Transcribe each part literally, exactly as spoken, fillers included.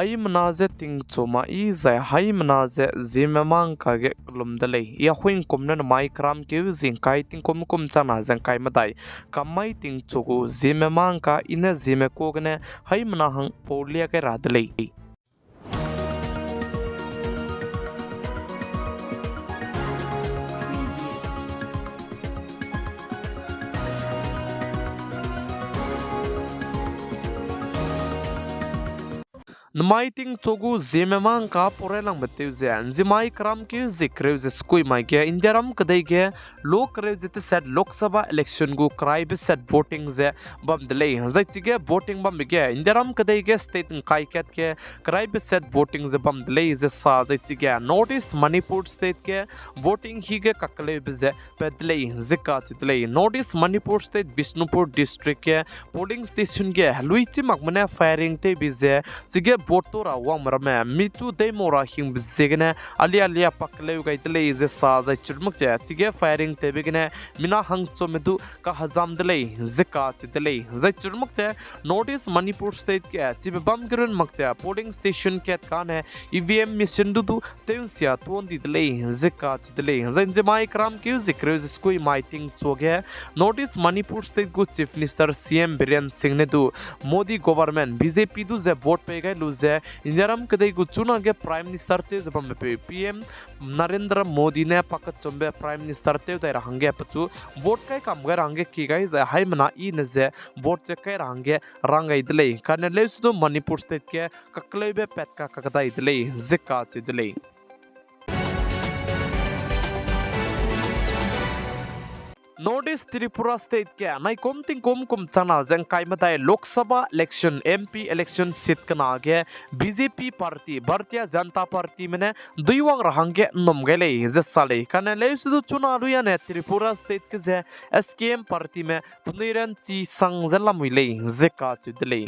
Haimena ze tingchu ma i zai haimena ze Zeme mangka ge kelum de lei. I Ahuingkum ne namai keramkeu zi ngkai tingkum kum changna ze ngkai medai kam mai tingchu gu Zeme mangka i ne Zeme ka gene haimena hang paulia gai ra de lei. Namai tingchu gu Zeme mangka pau railangbe tew ze, nzimai keramkeu zi kereu ze sekui mai ge Indiaram kedei ge lo kereu ze tesat Lok Sabha election gu keraibe set voting ze bam de lei. Zai chige voting bambe ge Indiaram kedei ge state ngkai kat ge keraibe set voting ze bam de lei ze sa zai chige North East Manipur state ge voting hi ge kakeleube ze pat de lei ze kacheu de lei. North East Manipur state Bishnupur district ge polling station ge heluichi makme ne firing tewbe ze chige vote to ra wangme ramme michu deimau ra hingbe ziegene alia alia pakeleu gai de lei ze sa zai chirmak ze chige firing tewbe gene mina hangchume du kahezam de lei ze kacheu de lei. Zai chirmak ze North East Manipur state ge chibe bam gerun mak ze polling station kat kane E V M machine du du tew nsia tuan di de lei ze kacheu de lei. Zai nzimai keramkeu zi kereu ze sekui mai tingchu ge North East Manipur state gu Chief Minister C M Biren Singh ne du Modi government B J P du ze vote pei gai lu ze Indiaram kedei gu chunage Prime Minister tew ze bambe peu P M Narendra Modi ne pakechumbe Prime Minister tew dai ra hangge pechu vote kai kam gai ra hangge kie gai zai haimena i ne ze vote ze kai ra hangge rang gai de lei. Kane leusedu Manipur state ge kakeleube pat ka kakdai de lei ze kacheu de lei. North East Tripura state ge naikum tingkum kum changna ze ngkai medai Lok Sabha election, M P election seat kena ge B J P party, Bharatiya Janata Partyme ne duiwang ra hangge nnum gai lei ze sa lei. Kane leusedu chuna luiane Tripura state ge ze S K M partyme penui ranchi sang ze lamui lei ze kacheu de lei.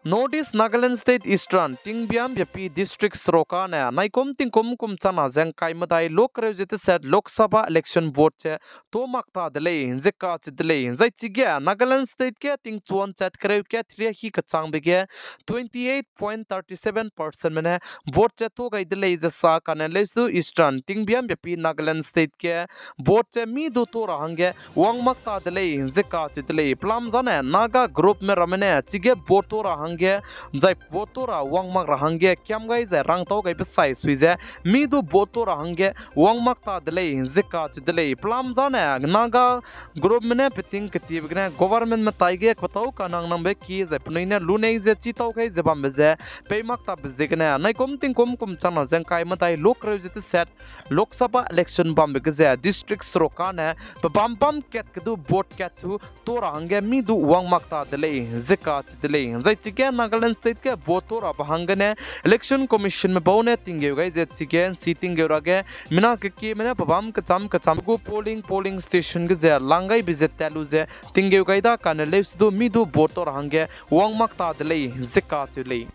North East Nagaland State Eastern Tingbiam Biapi District seruk kane naikum tingkum kum changna ze ngkai medai lo kereu ze tesat Lok Sabha election vote ze to mak ta de lei ze kacheu de lei. Zai chige Nagaland State ge tingchuan chat kereu kat riahi kechangbe ge twenty eight point thirty seven percentme ne vote ze to gai de lei ze sa kane leusedu Eastern Tingbiam Biapi Nagaland State ge vote ze mi du to ra hangge wang mak ta de lei ze kacheu de lei. Pelam zane Naga groupme ramme ne chige vote to ra hangge, zai vote to ra wang mak ra hangge kiam gai zai rangtau gaibe sai sui ze mi du vote to ra hangge wang mak ta de lei ze kacheu de lei. Pelam zane Naga groupme ne peting ketiebe gene governmentme taige petâu kanang nangbe kie zai penui ne lunei ze chitau gai ze bambe ze pei mak tabe ziegene naikum tingkum kum changna ze ngkai medai lo kereu ze tesat Lok Sabha election bambe ge ze district seruk kane pebam bam kat ge du vote kat chu to ra hangge mi du wang mak ta de lei ze kacheu de lei. Zai chige Nagaland State ge vote to rabe hanggene Election Commissionme bau ne tinggeu gai ze chige nsi tinggeu ra ge mina kekieme ne pebam kecham kecham gu polling polling station ge ze lang gaibe ze tat lu ze tinggeu gai da kane leusedu mi du vote to ra hangge wang mak ta de lei ze kacheu lei.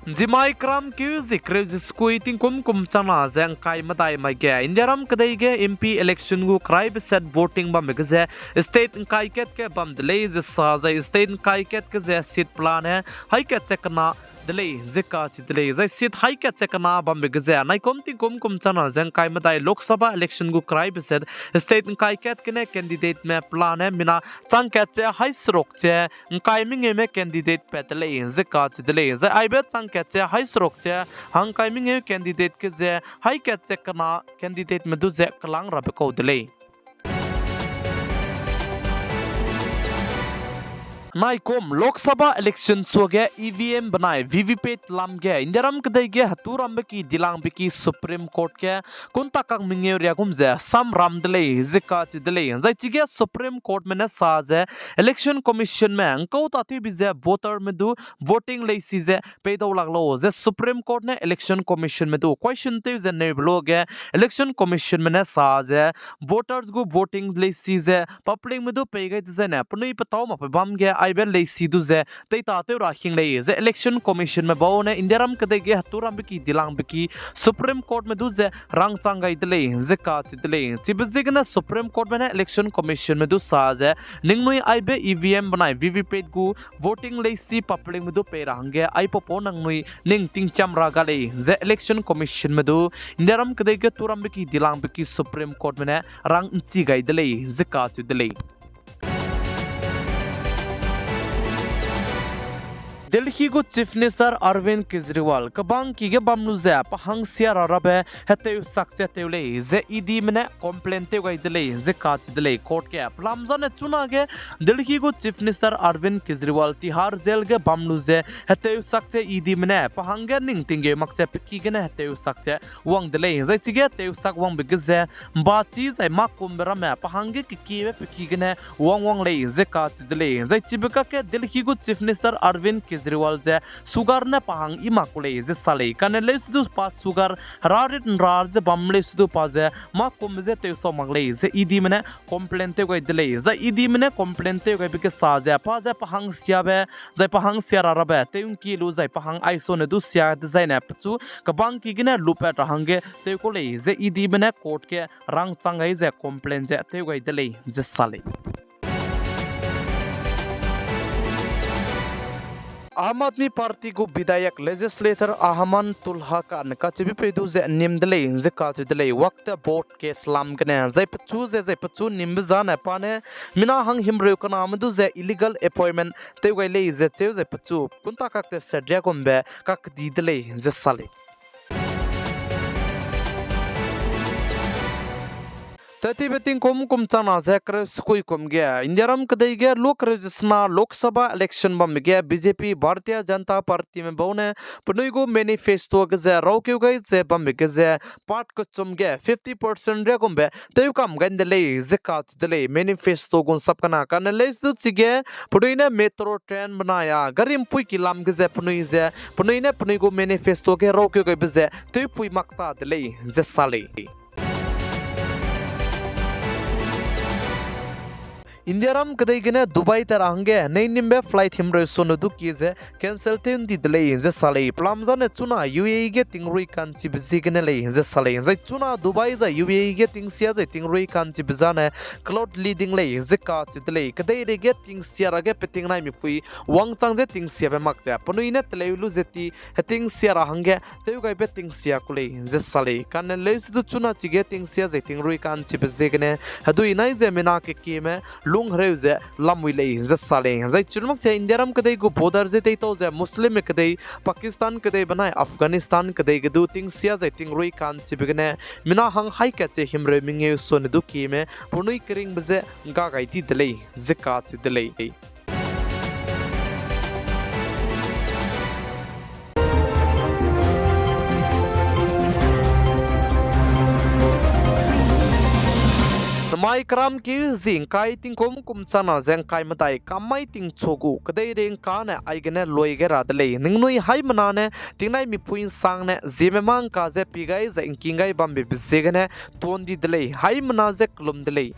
Nzimai keramkeu zi kereu ze sekui tingkum kum changna ze ngkai medai mai ge Indiaram kedei ge M P election gu keraibe set voting bambe ge ze state ngkai kat ge bam de lei ze sa zai state ngkai kat ge ze seat pelane hai kat ze kena de lei ze kacheu de lei. Zai seat hai kat ze kena bambe ge ze naikum tingkum kum changna ze ngkai medai Lok Sabha election gu keraibe set state ngkai kat gene candidateme pelane mina chang kat ze hai seruk ze ngkai mengeume candidate pat de lei ze kacheu de lei. Zai aibe chang kat ze hai seruk ze hangkai mengeu candidate ge ze hai kat ze kena candidateme du ze kelang rabe kau de lei. Naikum Lok Sabha election suage E V M benai V V P A T lam ge Indiaram kedei ge hetu rambe ki dilangbe ki Supreme Court ge kunta kak mengeu riagum ze samram de lei ze kacheu de lei. Zai chige Supreme Courtme ne sa ze Election Commissionme ngkau tatewbe ze voterme du voting leisi ze peidau lak lau ze Supreme Court ne Election Commissionme du question tew ze neube luage Election Commissionme ne sa ze voters gu voting leisi ze publicme du pei gai dezaine penui petâu makbe bam ge aibe leisi du ze teitatew ra hing lei ze Election Commissionme bau ne Indiaram kedei ge heturambe ki dilangbe ki Supreme Courtme du ze rangchang gai de lei ze kacheu de lei. Chibe ziegene Supreme Courtme ne Election Commissionme du sa ze, ningnui aibe E V M benai V V P A T gu voting leisi publicme du pei ra hangge aipau pau nangnui ning tingcham ra ga lei ze Election Commissionme du Indiaram kedei ge turambe ki dilangbe ki Supreme Courtme ne rang nchi gai de lei ze kacheu de lei. Delhi gu Chief Minister Arvind Kejriwal kebangki ge bam lu ze pa hang sia ra rabe hetewsak ze tew lei ze E Dme ne complaint tew gai de lei ze kacheu de lei court ge. Pelam zane chunage Delhi gu Chief Minister Arvind Kejriwal Tihar Jail ge bam lu ze hetewsak ze E Dme ne pa hangge ning tinggeu mak ze pe ki gene hetewsak ze wang de lei. Zai chige hetewsak wangbe ge ze mbachi zai mâ kumbe ramme pa hangge kekiebe pe ki gene wang wang lei ze kacheu de lei. Zai chibe kakge Delhi gu Chief Minister Arvind Kejriwal ze sugar ne pa hang i mak ku lei ze sa lei. Kane leuse du pa sugar herarit nra ze bam leuse du pa ze mâ kumbe ze tewsau mak lei ze E Dme ne complaint tew gai de lei. Zai E Dme ne complaint tew gaibe ge sa ze pa ze pa hang siabe, zai pa hang sia ra rabe tew ngki lu zai pa hang aisone du sia dezaine pechu kebangki gene lupat ra hangge tew kau lei ze E Dme ne court ge rangchang gai ze complaint ze tew gai de lei ze sa lei. Aam Aadmi Party gu विधायक legislator Aman Tulkar ne kacheube pei du ze nim de lei ze kacheu de lei, Waqf board case lam gene. Zai pechu ze, zai pechu nimbe zane pa ne mina hang himreu kename du ze illegal appointment tew gai lei ze cheu zai pechu kunta kakte set ria gumbe kakdi de lei ze sa lei. Tettibe tingkum kum changna ze kereu sekui kum ge, Indiaram kedei ge lu kereu ze sena Lok Sabha election bambe ge B J P, Bharatiya Janata Partyme bau ne penui gu manifesto ge ze raukeu gai ze bambe ge ze part kechum ge fifty percent ria gumbe tewkam gai de lei ze kacheu de lei manifesto gu nsap kena. Kane leuse du chige penui ne metro train benai a gari mpuiki lam ge ze penui ze penui ne penui gu manifesto ge raukeu gaibe ze tewpui mak ta de lei ze sa lei. Indiaram kedei gene Dubai tat ra hangge nei nimbe flight himreu sone du kie ze cancel tew ndi de lei ze sa lei. Pelam zane chuna U A E ge tingrui ka'nchibe ziegene lei ze sa lei. Zai chuna Dubai zai U A E ge tingsia zai tingrui ka'nchibe zane cloud leading lei ze kacheu de lei. Kedeirei ge tingsia ra ge peting naimipui wangchang ze tingsiabe mak ze penui ne teleu lu ze ti hetingsia ra hangge tewgaibe tingsia ku lei ze sa lei. Kane leuse du chuna chige tingsia zai tingrui ka'nchibe ziegene hedui nai ze mina kekieme lung hereu ze lamui lei ze sa lei. Zai chirumak che Indiaram kedei gu border ze teitau ze Muslimme kedei, Pakistan kedei benai Afghanistan kedei ge du tingsia zai tingrui ka'nchibe gene mina hang haî kat che himreu mengeu sone du kieme penui keringbe ze ngga gai di de lei ze kacheu de lei. Namai keram keu zi ngkai tingkum kum chana ze ngkai medai kam mai tingchu gu kedeirei ngkane aigene lui gai ra de lei. Ningnui haimena ne tingnai mipui nsangne ziemme mâ ngka ze pi gai zai ngking gai bambe be ziegene tuan di de lei. Haimena ze kelum de lei.